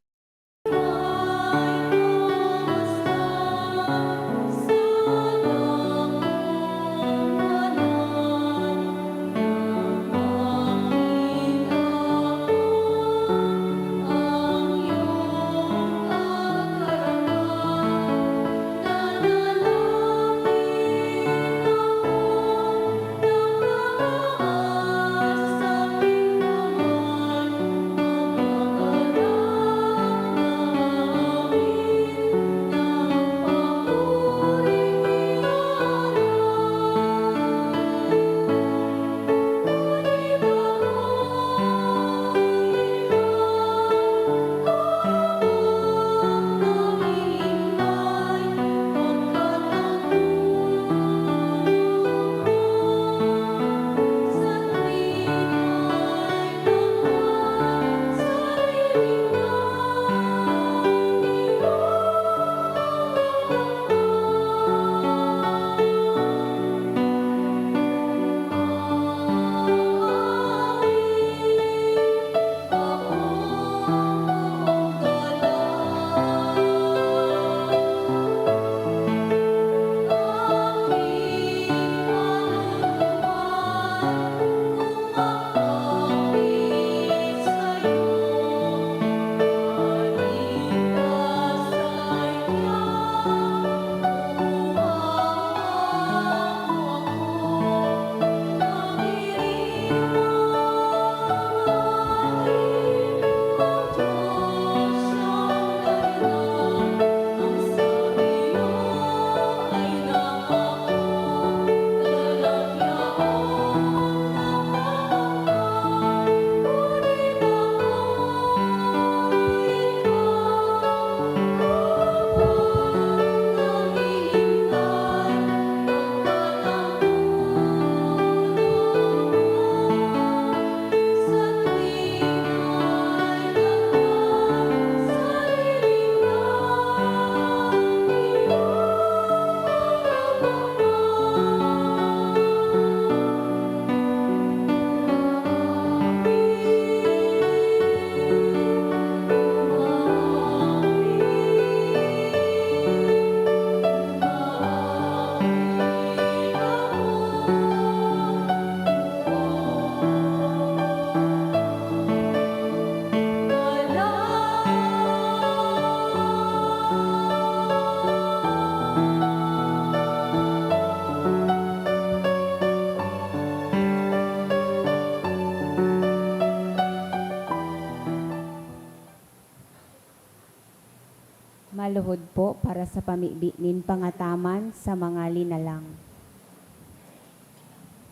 Aluhod po para sa pamibi nin pangataman sa mga linalang.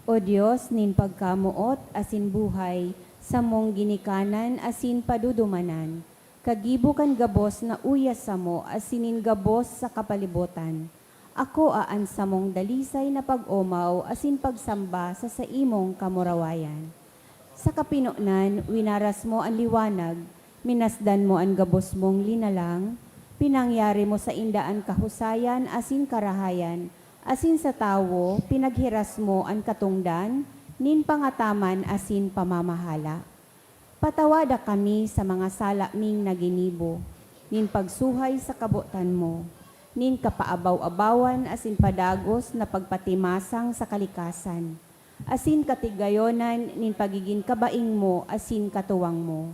O Dios nin pagkamoot asin buhay, samong ginikanan asin padudumanan, kagibo kan gabos na uya samo asin nin gabos sa kapalibotan, akoa an samong dalisay na pag-omaw asin pagsamba sa saimong kamurawayan. Sa kapinonan, winaras mo an liwanag, minasdan mo an gabos mong linalang, pinangyari mo sainda an kahusayan asin karahayan, asin sa tawo, pinaghiras mo an katongdan nin pangataman asin pamamahala. Patawada kami sa mga sala ming naginibo, nin pagsuhay sa kabotan mo, nin kapaabaw-abawan asin padagos na pagpatimasang sa kalikasan, asin katigayonan nin pagigin kabaing mo asin katuwang mo.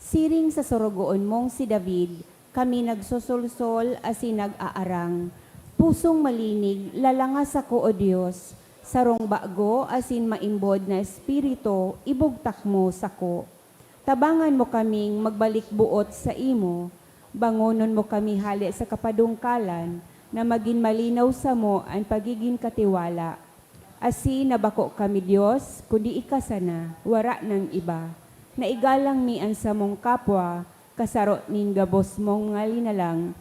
Siring sa sorogoon mong si David, kami nagsosolsol asin nag-aarang. Pusong malinig, lalanga sako, O Dios, sarong bago asin maimbod na espiritu, ibugtak mo sako. Tabangan mo kaming magbalik boot saimo. Bangonon mo kami hale sa kapadungkalan, na magin malinaw samo an pagigin katiwala. Asin na bako kami Dios, kundi ika sana, wara nang iba. Naigalang mi an samong kapwa, kasaro nin gabos mong mga linalang.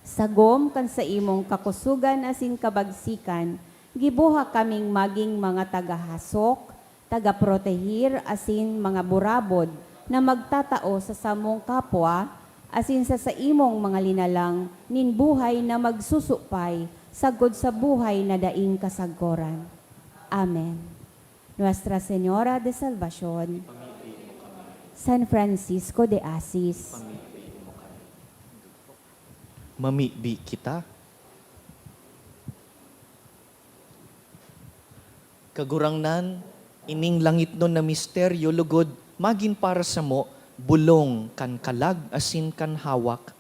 Sagom kan saimong kakusogan asin kabagsikan, giboha kaming magin mga tagahasok, tagaprotehir asin mga burabod na magtatao sa samong kapwa asin sa saimong mga linalang nin buhay na magsusupay sagkod sa buhay na daing kasagkoran. Amen. Nuestra Señora de Salvacion, San Francisco de Asis, mamibi kita. Kagurangnan, ining langitnon na misteryo lugod magin para samo bolong kan kalag asin kan hawak,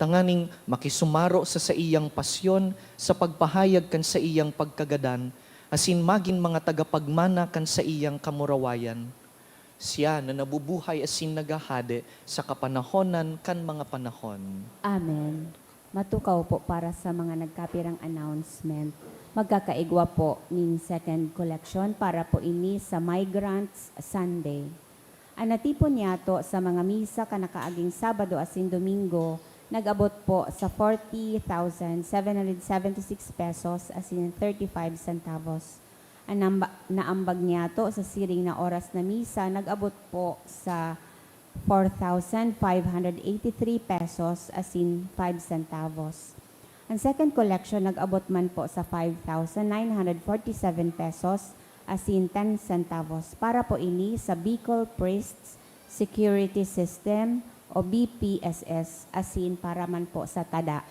tanganing makisumaro sa saiyang pasyon sa pagpahayag kan saiyang pagkagadan, asin magin mga tagapagmana kan saiyang kamurawayan. Siya na nabubuhay asin naghahade sa kapanahonan kan mga panahon. Amen. Matukaw po para sa mga nagkapirang announcement. Magkakaigwa po nin second collection para po ini sa Migrants Sunday. An natipon niyato sa mga misa kan nakaaging Sabado asin Domingo nag-abot po sa forty thousand seven hundred seventy-six pesos asin thirty-five centavos. An namba-, naambag niyato sa siring na oras na misa nag-abot po sa four thousand five hundred eighty-three pesos asin five centavos. An second collection nag-abot man po sa five thousand nine hundred forty-seven pesos asin ten centavos. Para po ini sa Bicol Priests Security System o B P S S asin para man po sa tada.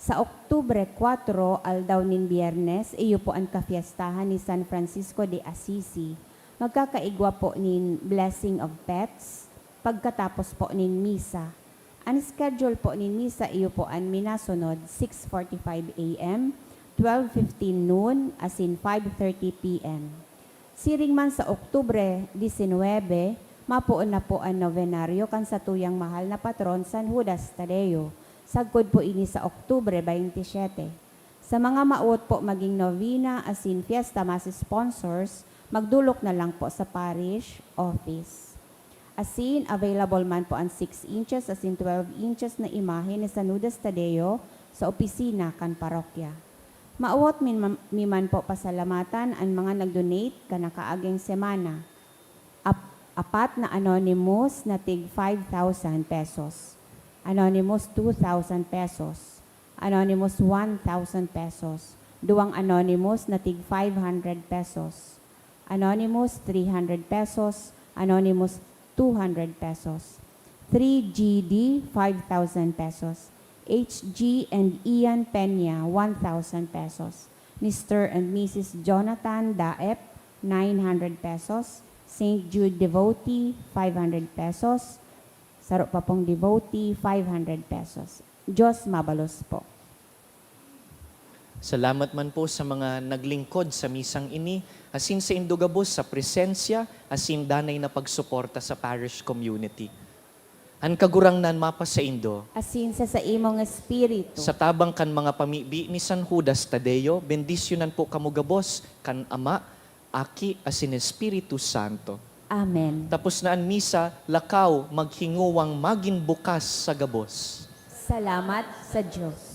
Sa Oktubre kwatro, aldaw nin Biyernes, iyo po an kafiestahan ni San Francisco de Assisi. Magkakaigwa po nin Blessing of Pets pagkatapos po nin misa. An schedule po nin misa iyo po an minasunod, six forty-five A M, twelve fifteen noon, asin five thirty P M. Siring man sa Oktubre disinwebe, mapoon na po an nobenaryo kan satuyang mahal na patron, San Judas Tadeo. Sagkod po ini sa Oktubre baynte siyete. Sa mga mawot po magin novena asin fiesta mass sponsors, magdolok na lang po sa parish office. Asin, available man po an six inches asin twelve inches na imahe ni San Judas Tadeo sa opisina kan parokya. Mawot mi man, mi man po pasalamatan an mga nag-donate kan nakaaging semana. Ap-, apat na anonymous na tig five thousand pesos. Anonymous, two thousand pesos. Anonymous, one thousand pesos. Duwang anonymous na tig five hundred pesos. Anonymous, three hundred pesos. Anonymous, two hundred pesos. Three G D, five thousand pesos. H G and Ian Peña, one thousand pesos. Mister and Missus Jonathan Daep, nine hundred pesos. Saint Jude devotee, five hundred pesos. Saro pa pong devotee, five hundred pesos. Diyos mabalos po. Salamat man po sa mga naglingkod sa misang ini, asin saindo gabos sa presensya, asin danay na pagsuporta sa parish community. An Kagurangnan mapasaindo. Asin sa saimong espiritu. Sa tabang kan mga pamibi ni San Judas Tadeo, bendisyonan po kamo gabos kan Ama, Aki, asin Espiritu Santo. Amen. Tapos na an misa, lakaw, maghingowang magin bukas sa gabos. Salamat sa Diyos.